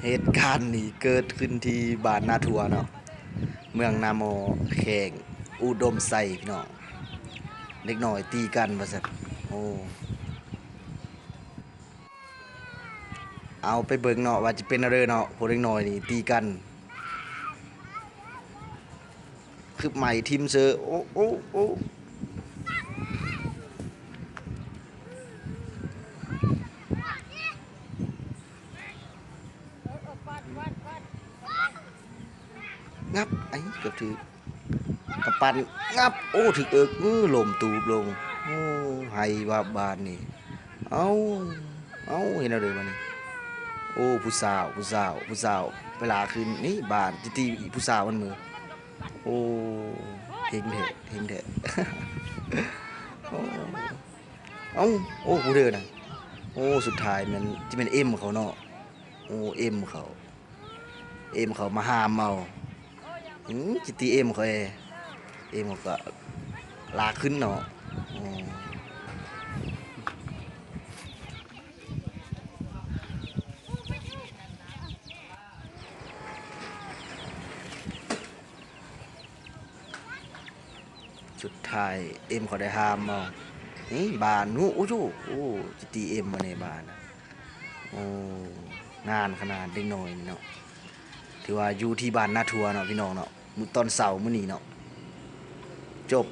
ເຫດການນີ້ເກີດຂຶ້ນທີ່ບ້ານນາທົ່ວເນາະ ເມືອງນາໝໍ້ ແຂວງອຸດົມໄຊພີ່ນ້ອງ. ເດັກນ້ອຍຕີກັນວ່າຊັ້ນ. ໂອ້ ເອົາໄປເບິ່ງເນາະ ວ່າຈະເປັນແນວໃດເນາະ ພວກເດັກນ້ອຍນີ້ຕີກັນ. ຄືບໄມ້ຖິ້ມເສີ. ໂອ້ ໂອ້ ໂອ້ ງັບ ໄອ້ ເກືອບຖືກ ກຳປັ້ນ ງັບ ໂອ້ ຖືກເອິກ ເອີ ລົ້ມຕູບລົງ. ໂອ້ ໄຫ້ວາບບາດນີ້. ເອົ້າ ເອົ້າ ເຮັດແນວໃດບາດນີ້? ໂອ້ ຜູ້ສາວ ຜູ້ສາວ ຜູ້ສາວ ໄປລາກຂຶ້ນນີ້ ບາດ ຕິ ຕີຜູ້ສາວມັນເມີ. ໂອ້ ເຮັງແທ້ ເຮັງແທ້. ໂອ້ ເອົ້າ ໂອ້ ຜູ້ເດີນະ. ໂອ້ ສຸດທ້າຍແມ່ນ ຊິແມ່ນເອັມເຂົາເນາະ. ໂອ້ ເອັມເຂົາ ເອັມເຂົາມາຫ້າມເອົາ. ອື ຊິຕີເອັມເຂົາເອ ເອັມເຂົາກໍລາກຂຶ້ນເນາະ. ໂອ້ ສຸດທ້າຍເອັມເຂົາໄດ້ຫ້າມເອົາ. ນີ້ບາດ ໂອ້ ໂອ້ ໂອ້ ຊິຕີເອັມບາດນີ້ບາດ. ໂອ້ ງານຂະໜາດເດັກນ້ອຍນີ້ເນາະ. ຖືວ່າຢູ່ທີ່ບ້ານນາທົ່ວເນາະ ພີ່ນ້ອງເນາະ ມື້ຕອນເຊົ້າມື້ນີ້ເນາະ. ຈົບ.